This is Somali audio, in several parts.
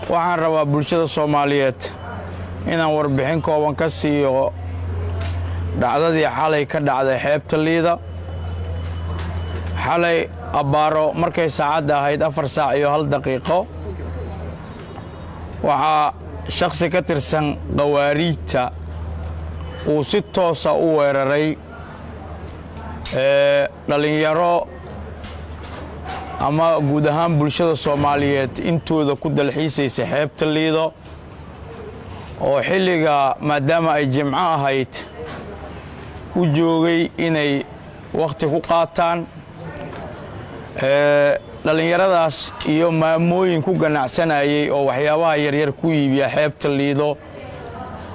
Waxaan rabaa bulshada Soomaaliyeed inaan warbixin kooban ka siiyo dhacdadii xalay ka dhacday xeebta Liida. Xalay abbaaro markay saacadda ahayd 4:01, waxaa shakhsi ka tirsan khawaariijta uu si toosa u weeraray dhallinyaro ama guud ahaan bulshada Soomaaliyeed intooda ku dalxiisaysa xeebta Liido, oo xilliga maadaama ay Jimco ahayd u joogay inay wakhti ku qaataan. Dhallinyaradaas iyo maamooyin ku ganacsanayey oo waxyaabaha yaryar ku iibiya xeebta Liido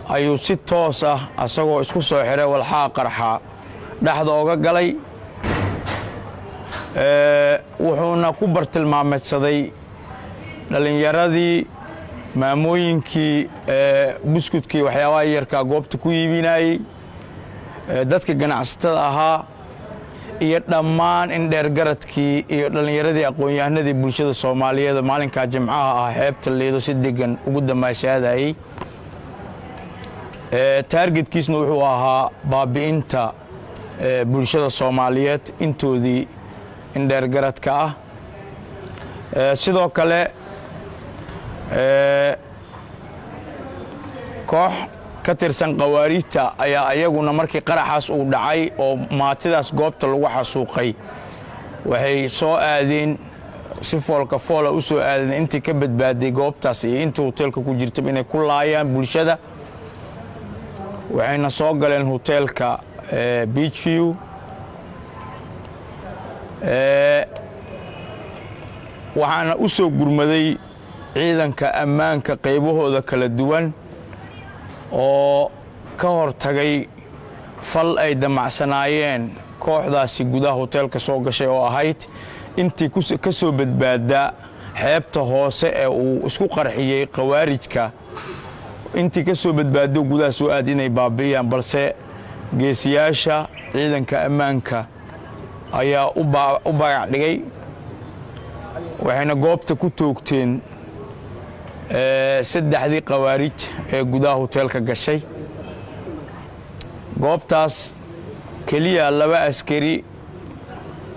ayuu si toos ah asagoo isku soo xiray walxaa qarxa dhexda oga galay, wuxuuna ku bartilmaameedsaday dhallinyaradii, maamooyinkii buskudkii waxyaabaha yarkaa goobta ku iibinayey, dadka ganacsatada ahaa iyo dhammaan indheergaradkii iyo dhallinyaradii aqoon-yahanadii bulshada Soomaaliyeed maalinkaa Jimcaha ah xeebta Liido si degan ugu damaashaadayey. Taargetkiisna wuxuu ahaa baabi'inta bulshada Soomaaliyeed intoodii indheergaradka ah. Sidoo kale koox ka tirsan khawaariijta ayaa ayaguna markii qaraxaas uu dhacay oo maatidaas goobta lagu xasuuqay waxay soo aadeen si foolka foola u soo aadeen intii ka badbaaday goobtaas iyo intii hoteelka ku jirtaba inay ku laayaan bulshada. Waxayna soo galeen hoteelka Beach View, waxaana u soo gurmaday ciidanka ammaanka qaybahooda kala duwan oo ka hor tagay fal ay damacsanaayeen kooxdaasi gudaha hoteelka soo gashay, oo ahayd intii ka soo badbaadda xeebta hoose ee uu isku qarxiyey khawaarijka, intii ka soo badbaaddo gudaha soo aad inay baabi'iyaan. Balse geesiyaasha ciidanka ammaanka ayaa u bagac dhigay, waxayna goobta ku toogteen saddexdii khawaarij ee gudaha hoteelka gashay. Goobtaas keliya 2 askari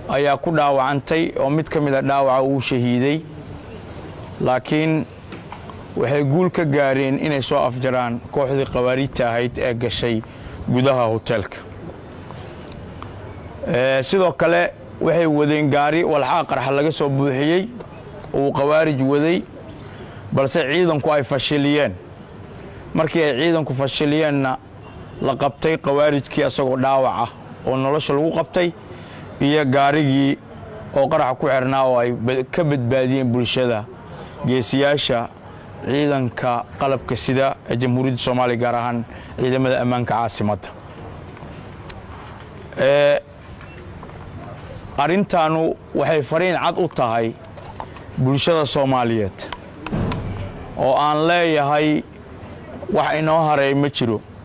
ayaa ku dhaawacantay oo mid ka mida dhaawaca uu shahiiday, laakiin waxay guul ka gaareen inay soo afjaraan kooxdii khawaarijta ahayd ee gashay gudaha hoteelka. Sidoo kale waxay wadeen gaari walxaa qarxa laga soo buuxiyey uu khawaarij waday, balse ciidanku ay fashiliyeen. Markii ay ciidanku fashiliyeenna la qabtay khawaarijkii asagoo dhaawac ah oo nolosha lagu qabtay iyo gaarigii oo qaraxa ku xirnaa oo ay ka badbaadiyeen bulshada geesiyaasha ciidanka qalabka sida ee Jamhuuriyadda Soomaaliya, gaar ahaan ciidamada ammaanka caasimadda. Arrintaanu waxay fariin cad u tahay bulshada Soomaaliyeed oo aan leeyahay wax inoo haray ma jiro.